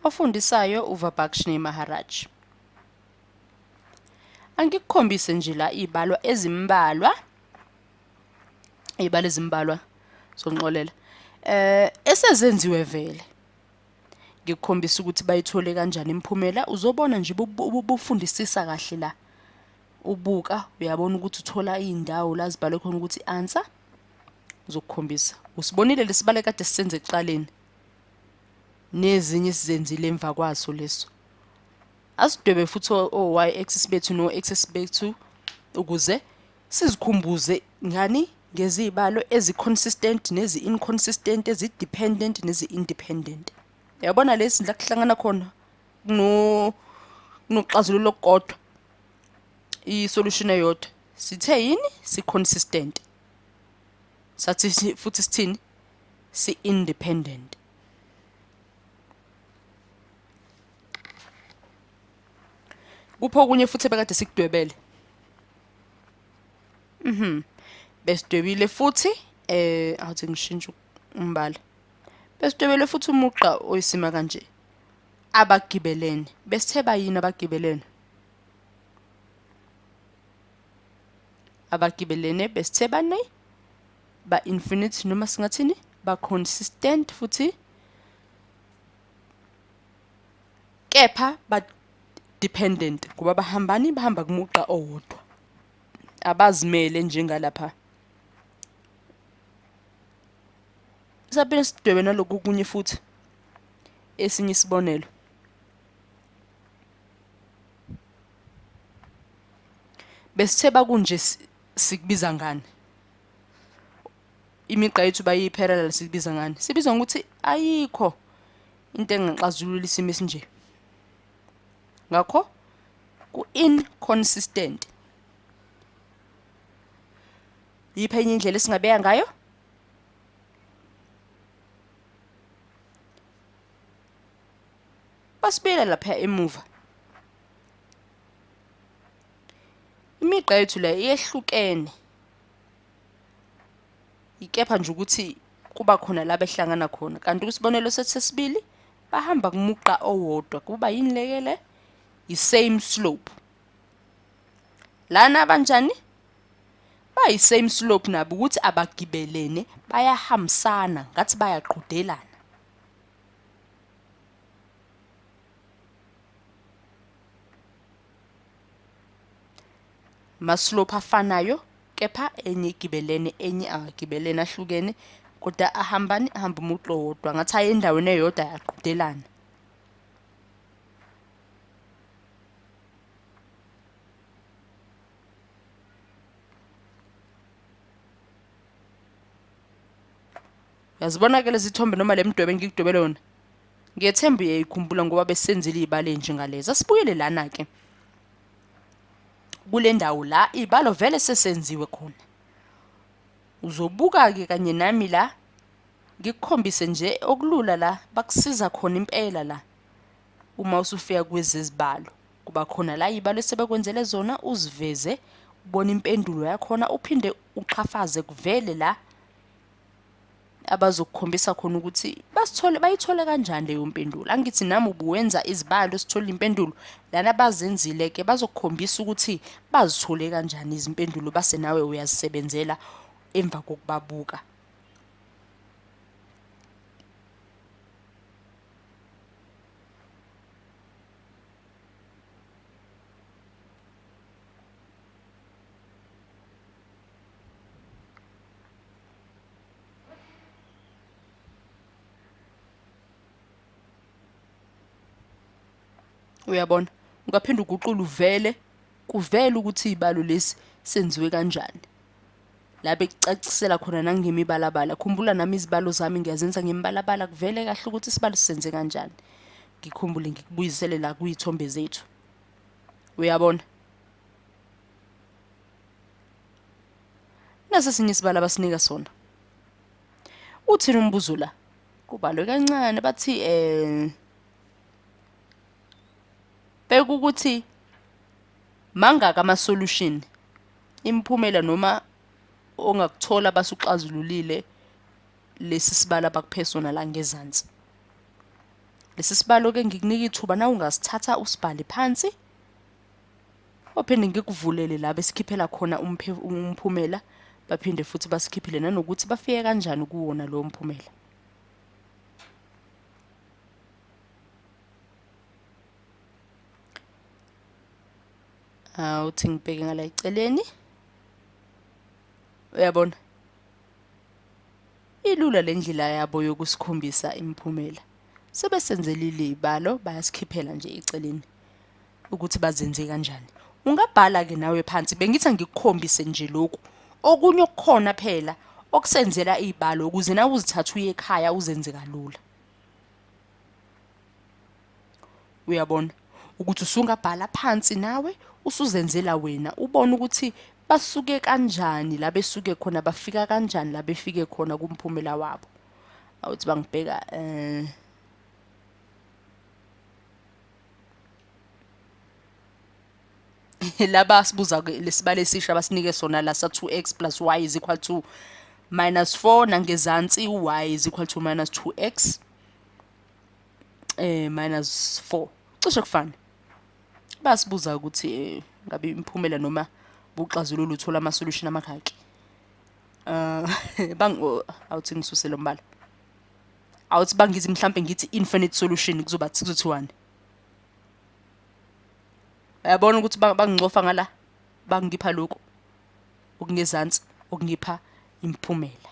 Ofundisayo uVabakshni Maharaj. Angikukhombise nje la iy'balo ezimbalwa, iy'balo ezimbalwa zonxolela esezenziwe vele. Ngikukhombisa ukuthi bayithole kanjani imiphumela, uzobona nje bufundisisa kahle la. Ubuka uyabona ukuthi uthola iy'ndawo la zibhalwe khona ukuthi answer, ngizokukhombisa. Usibonile lesibalo kade sisenze ekuqaleni nezinye esizenzile emva kwaso leso. Asidwebe futhi o-y axis bethu no-axis bethu ukuze sizikhumbuze ngani ngezibalo ezi-consistent nezi-inconsistent, ezi-dependent nezi-independent. Uyabona lesi la kuhlangana khona kunokuxazulula okukodwa, i-solution eyodwa. Sithe yini? Si-consistent. Sathi futhi sithini? Si-independent. Kupho okunye futhi ebekade sikudwebele. Besidwebile futhi awuthi ngishintshe umbala. Besidwebele futhi umugqa oyisima kanje. Abagibelene. Besithe bayini abagibelene? Abagibelene besithe bane ba infinite noma singathini ba consistent futhi kepha ba dependent ngoba bahambani bahamba kumugqa owodwa, abazimele njengalapha. Saphinde sidwebe nalokhu kunye futhi esinye isibonelo. Besithe bakunje sikubiza ngani? Imigqa yethu bayi-parallel sikubiza ngani? Sibiza ngokuthi ayikho into engaxazulula isimo esinje. Ngakho ku-inconsistent. Yiphi enye indlela esingabeka ngayo? Basibuyela lapha emuva. Imigqa yethu la iyehlukene. Ikepha nje ukuthi kuba khona la behlangana khona. Kanti kwisibonelo sethu sesibili bahamba kumugqa owodwa. Kuba yini leke le? I-same slope. Lana abanjani? Bayi-same slope nabo ukuthi abagibelene, bayahambisana ngathi bayaqhudelana. Ama-slope afanayo kepha enye igibelene enye akagibelene ahlukene kodwa ahambani ahamba umugqa owodwa ngathi aye endaweni eyodwa ayaqhudelana. Uyazibona ke lezi thombe noma le mdwebo engikudwebele yona? Ngiyethemba uyayikhumbula ngoba besenzile iy'balo ey'njengalezi. Asibuyele lana-ke kule ndawo la iy'balo vele sesenziwe khona. Uzobuka-ke kanye nami la ngikukhombise nje okulula la bakusiza khona impela la uma usufika kwezezibalo. Kuba khona la iy'balo esebekwenzele zona uziveze ubone impendulo yakhona uphinde uxhafaze kuvele la abazokukhombisa khona ukuthi basithole bayithole kanjani leyo mpendulo. Angithi nami ubuwenza izibalo sithole impendulo lana bazenzile ke bazokukhombisa ukuthi bazithole kanjani izimpendulo base nawe uyazisebenzela emva kokubabuka. Uyabona, ungaphinde uguqule uvele kuvele ukuthi izibalo lesi senziwe kanjani. La bekucacisela khona nangemibalabala. Khumbula nami izibalo zami ngiyazenza ngemibalabala kuvele kahle ukuthi isibalo sisenze kanjani. Ngikhumbule ngikubuyisele la kuyithombe zethu. Uyabona? Nasi esinye isibalo abasinika sona. Uthini umbuzo la? Kubalwe kancane bathi bheka ukuthi mangaka ama solution imiphumela noma ongakuthola basuxazululile lesi sibalo abakuphe sona la ngezansi. Lesi sibalo ke ngikunika ithuba na ungasithatha usibhale phansi. Ophinde ngikuvulele la besikhiphela khona umphumela, baphinde futhi basikhiphele nanokuthi bafike kanjani kuwona lowo mphumela. Awuthi ngibheke ngala eceleni. Uyabona? Ilula le ndlela yabo yokusikhombisa imiphumela. Sebesenzelile ibalo bayasikhiphela nje eceleni ukuthi bazenze kanjani. Ungabhala ke nawe phansi, bengithi angikukhombise nje lokhu. Okunye okukhona phela okusenzela izibalo ukuze nawe uzithathe uye ekhaya uzenze kalula. Uyabona ukuthi usungabhala phansi nawe usuzenzela wena, ubone ukuthi basuke kanjani la besuke khona, bafika kanjani la befike khona kumphumela wabo. Awuthi bangibheka laba sibuza ke lesibalo esisha basinike sona la sa 2x plus y is equal to minus 4, nangezansi y is equal to minus 2x minus 4. Cishe kufana. Basibuza ukuthi ngabe imiphumela noma buxazulula uthola ama solution amakhaki. Awuthi ngisuse lo mbala. Awuthi bangithi mhlambe ngithi infinite solution kuzoba kuzothiwani. Uyabona ukuthi bangingcofa ngala, bangipha lokhu okungezansi okungipha imiphumela.